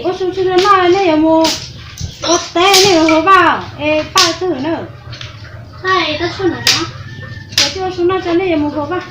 Ua su tsis tau noj nej yuav mus ua teb nej yuav hluas vaj es paj twg na. Ua su noj tso nej yuav mus hluas vaj.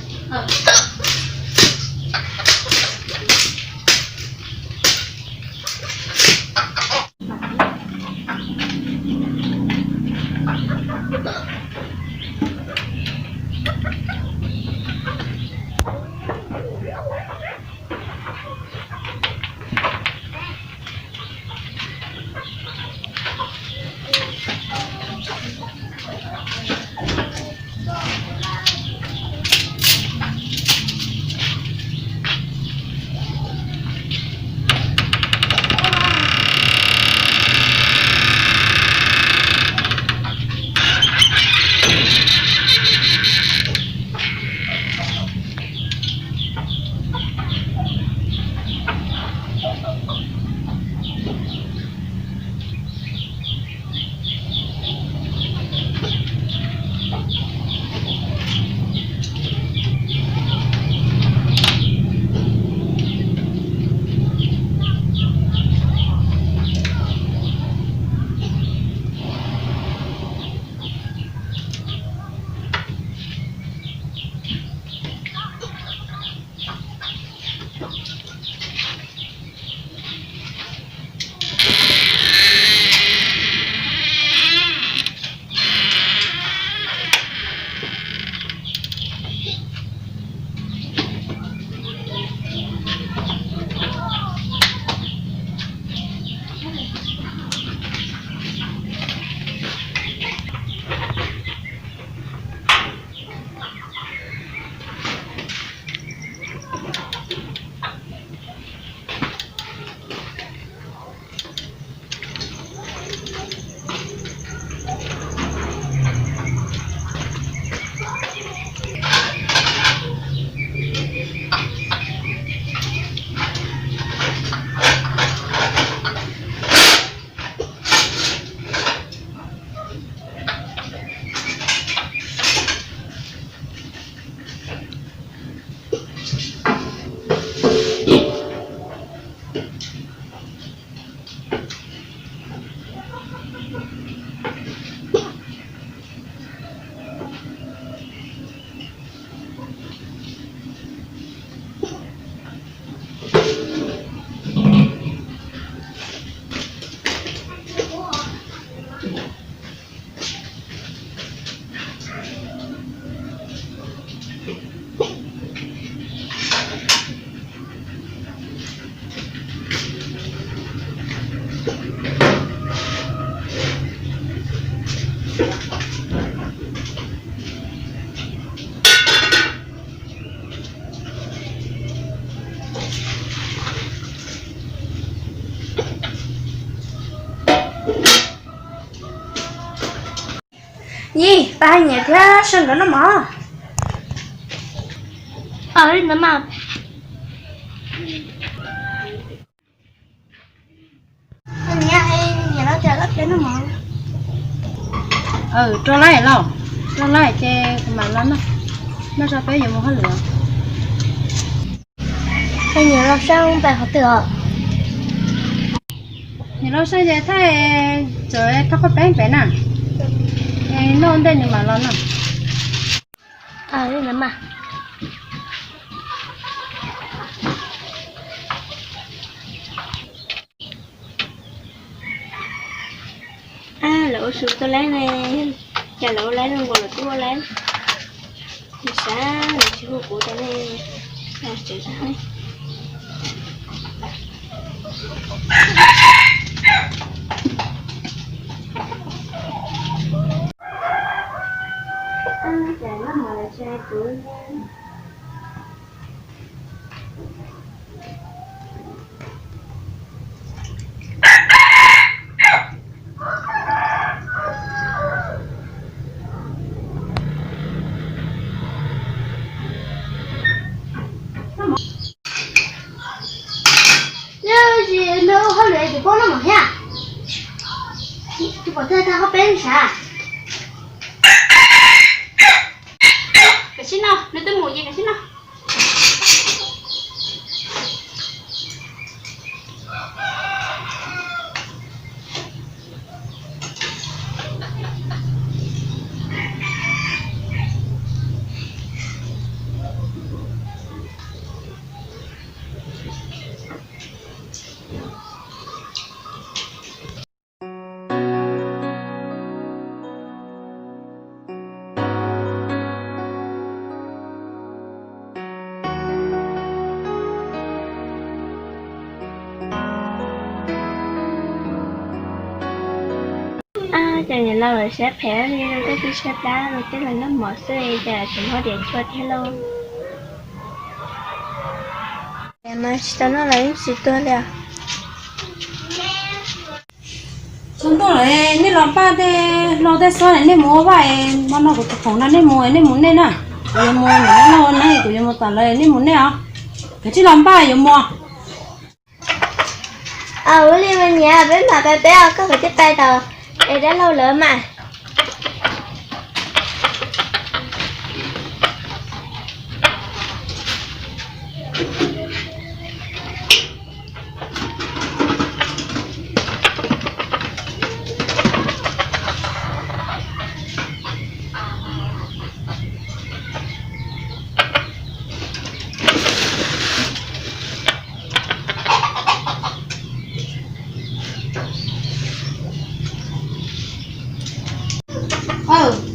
Yij, pab hais nyiam thiab sawv nkawd noj mov. Aw, li ntawd mas. Niam, niam los tias lawv peb noj mov. Aw, rau lawm los, rau lawm ces kuv mam los noj, noj tso peb yuav mus hauj lwm. Niam los saib pem qhov twg os? Niam los saib ces thaij, txawm thaij qhov peb pem na, noj ntej nws mam los noj. Li ntawd mas. Lawv ua su tau lawm ne, cas lawv ua lawm zoo nkaus lawv twb ua lawm. Nws xav nws tsis hu kuv rau nej tsev zog ne. Cas lawv hais lawv tsis hais kuv. Yog tsis nrog hauj lwm ces pab noj mov thiab. Tus pom tag tag hauv peb sav. Kav tsij noj, nws twb mus ces kav tsij noj. Ces niam laus lawv siab phem li, koj twb siab dab los tej los noj mov xwb ces tseem muab diav tshuaj thiab lauj. Mas tsis tau noj los yeej tsis tuag li. Tsaus ntuj lawm, nej los npaj tej hlau tej xwb, nej mus ua vaj, hmo no kuv tus khoom no nej mus, nej mus nej na. Kuv yuav mus, niam dab laug na, kuv yuav mus tom lawv, nej mus nej os. Kav tsij los npaj yuav mus. Ua li mas niam, peb mam pais peb os, koj kav tsij pais tom es dab laug lawv mas.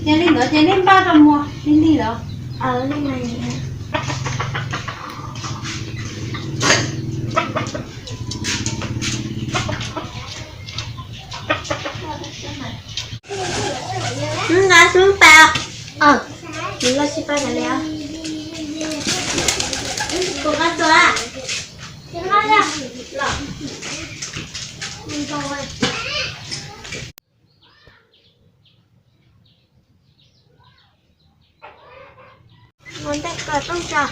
Ces li ntawd ces nej npaj rau muag li lig lawm. Nqa xub pais. Nws los tsis pais li. Kuv nqa tuaj. Ua ntej kom tooj tso.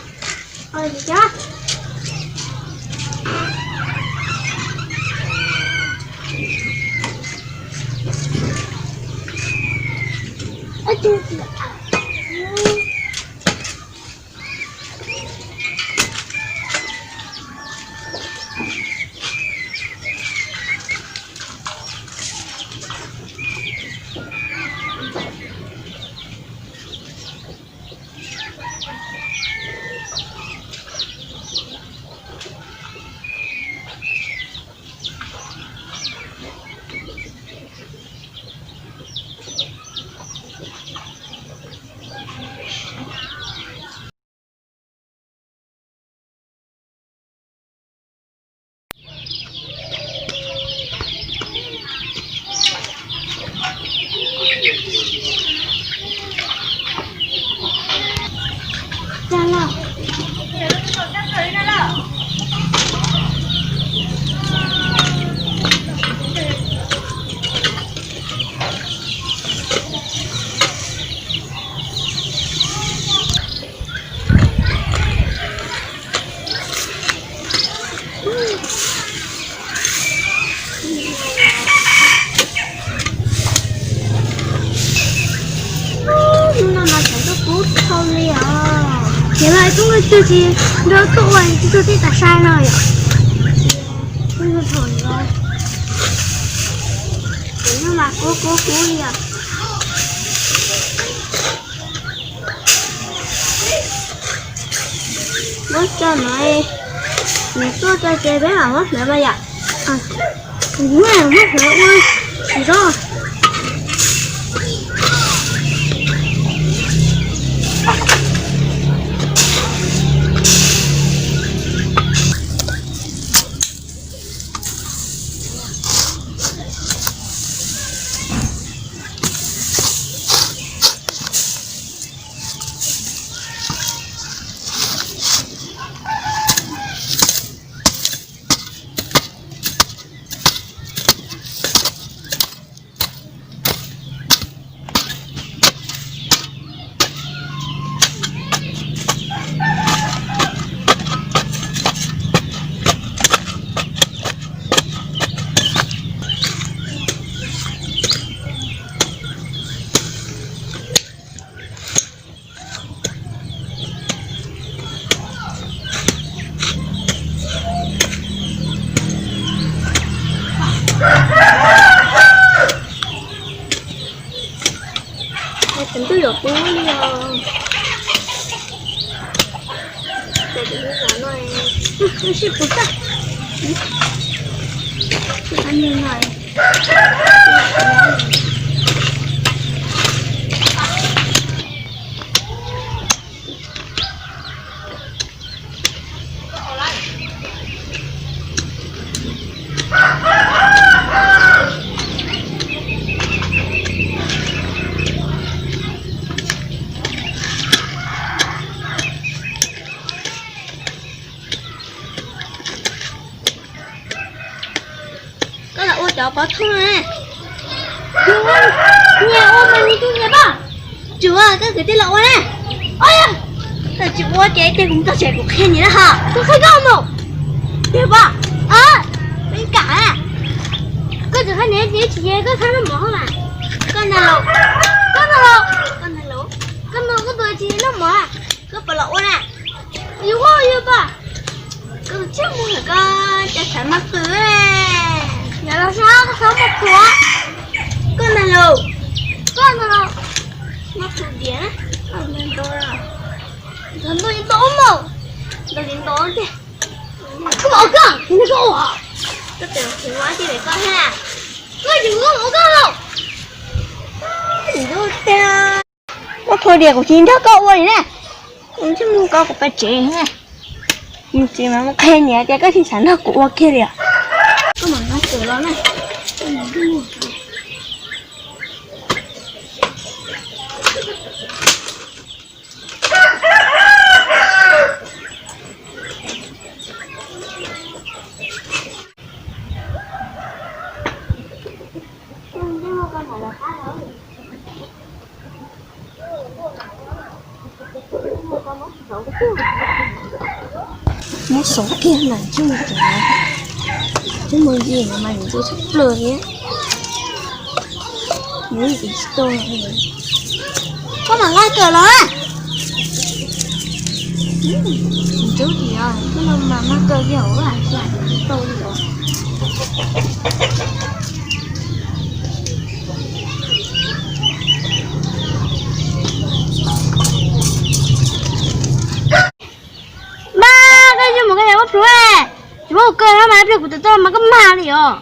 Hnub no mas tshav ntuj kub dhau li os. Ces mas tub nkauj twg tsis nrog tuaj ua tsis tuaj tib tas sai no yom. Tub nkauj thaum no, kuv hnub mas kub kub kub li os. Muab tso no, nws tuaj tso ces peb mam muab hlawv mas yom. Muab hlawv ua tsis zoo. Tus twb yuav kub li os. Tus twb yuav no, sib pus tag. Tus no. Cov pov thawj na. Nyias ua mas nyias tus nyias pab. Tsuav koj kwv tij los ua na. Koj tsis ua ces ib pliag kuv mus txog tsev kuv qhia nyias na ho. Kuv qhia koj mus. Tiag pab. Peb kam. Koj tseem qhia nyias tsis yog koj txhob noj mov mas. Koj na los. Koj na los. Koj na los. Koj no koj tus tsis noj mov. Koj puas los ua na? Yus ua yus pab. Koj tus tshiab mus koj cas xav maj qw. Yog los sab koj txhob maj qw. Koj na los. Koj na los. Maj qw diam. Ntau ntau ntau ntau. Ntau ntau tiag. Koj ua koj, koj ua. Koj tseem qhia ua tsis de koj ha. Koj tseem ua koj los. Muab phau diam kuv tsis nrog koj ua li na. Kuv tsis mus koj kuv pab tsev na. Mus tsev mas mus qhia niam tias koj tsis xav nrog kuv ua kiag li. Koj mam nrog kuv los na. Muab xov kiag mas ntsej muag cov, ntsej muag yim no mas ntsej tshaj plaws li. Nws tsis tau. Koj mam nqa kawm los. Ntxub tias koj no mas mag kawg li hauv vaj tsis tau li os. Npab, koj tsis mus koj yog ua plhuav, tsis muab kuv kawg no mas ib pliag kuv tawm tuaj mas koj mag li os.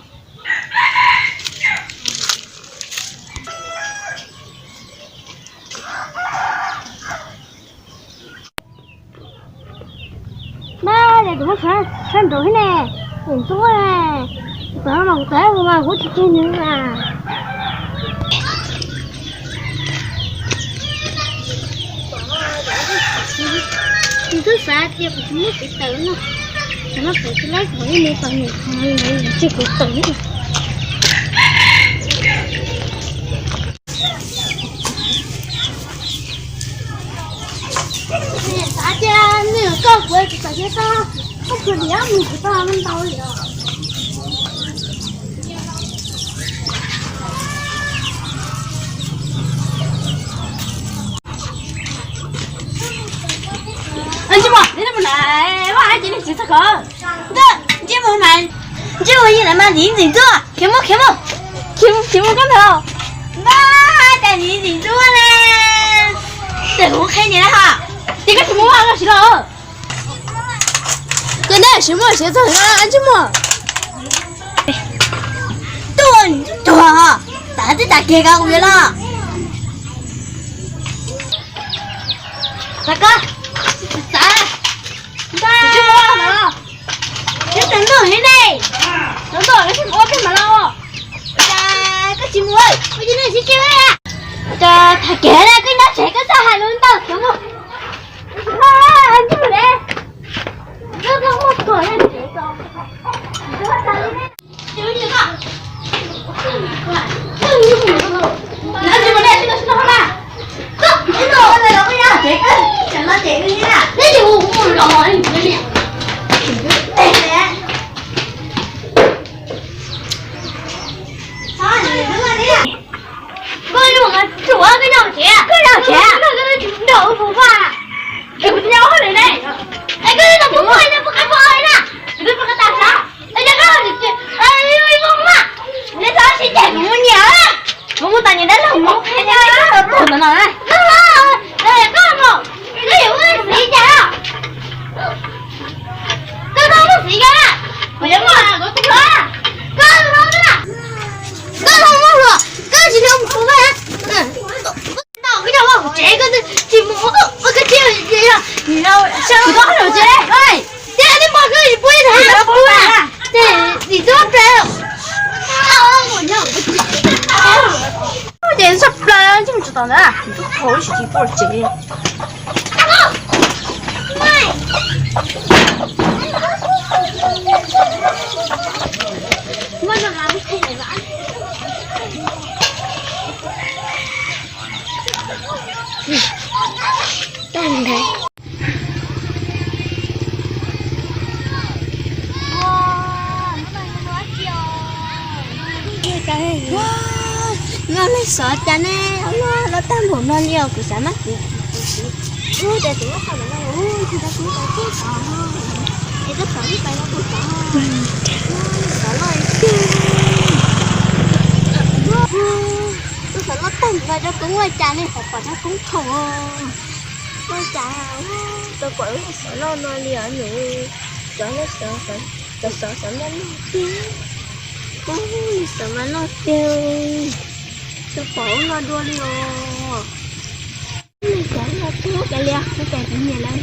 Npab, yog tus muab sab nraud thiab ne, tus ntxub ne, kuv tawm no mas kuv tawm ua mas kuv tsis ceg nws mas. Kuv twb xav tias kuv tsis muab kev tawm no, thaum no tawm tsis laib kuv yeej mus tau nws, tsis kuv tawm. Xav tias nws koj kuv tsis tawm thiab tau, koj khuv niam mus kuv tau ntau li os. Ntsej muag, neb mus na, vaj ces neb tsis txog ko. Ntsej muag mas, ntsej muag yim lawm mas ntxim ntxim ntxuaj, khiav mus khiav mus, khiav mus khiav mus koj ntawd. Npab, cas ntxim ntxim ntxuaj ne. Tes kuv qhia niam na ho. Ces koj tsis mus vaj los sis los. Koj neb siv muaj siv txog ntsej muag. Tuaj tuag, tas twb tas kiag ko kuv yuav los. Txav koj, txav, tsis mus vaj los. Tsis tau ntuj li ne, tau ntuj koj tsis mus vaj peb mam los. Cas koj tsis mus, koj cia li sib kiag. Cas tham kiag na, koj nyob tsev koj txawj hais lus ntau khiav mus. Ntsej muag le, koj txhob muaj tuag nyob tsev ko. Koj yuav mas tsuav koj nyob tsev, koj nyob tsev, koj nrog kuv mus vaj. Es kuv tsis nyob li ne. Es koj tsis tau mus vaj, koj puas qab vaj na? Kuv twb puas qab tas sab. Es yog koj, es yog koj mas, neb txhob sib ceg kuv mus nyiam. Kuv mus tom nyiam dab laug mus qhia nyob rau tuag ntawd no. Koj mus, koj yuav ua xwb cas? Koj tau muaj xwb yog na, kuv yuav muaj kuv tus hluas. Koj tus hluas na, koj tus hluas muaj hluas, koj tsis tau mus vaj. Tau koj coj mus tsev koj tsis mus ua koj tsev, kuv tau hluas tsev, ces nej pom koj pub ib tug hluas pub na, ces nim txog plaws. Ces txog plaws ntsej muag tsis tau ntawd, tub qhau ib sim tsis pub tsev. Tag ntawd. Noj leej xov cas ne, loj loj tag npaum no li os, kuv xav mas kuv kuv kuv kuv ces kuv loj tag npaum no, kuv tau kuv tau kuv xov, es koj xov lub pais no kuv xov, xov loj tiag. Kuv xov loj tag npaum no rau koob ua cas ne, xov pom rau koob thaum ua cas, tau pom lub xov loj no li os nws, cov loj xov, cov xov xov loj loj tiag, xov mas loj tiag, tsis pom lub no dua li os. Xov loj tiag, ua cas li, ua cas kuv nyiam lawm.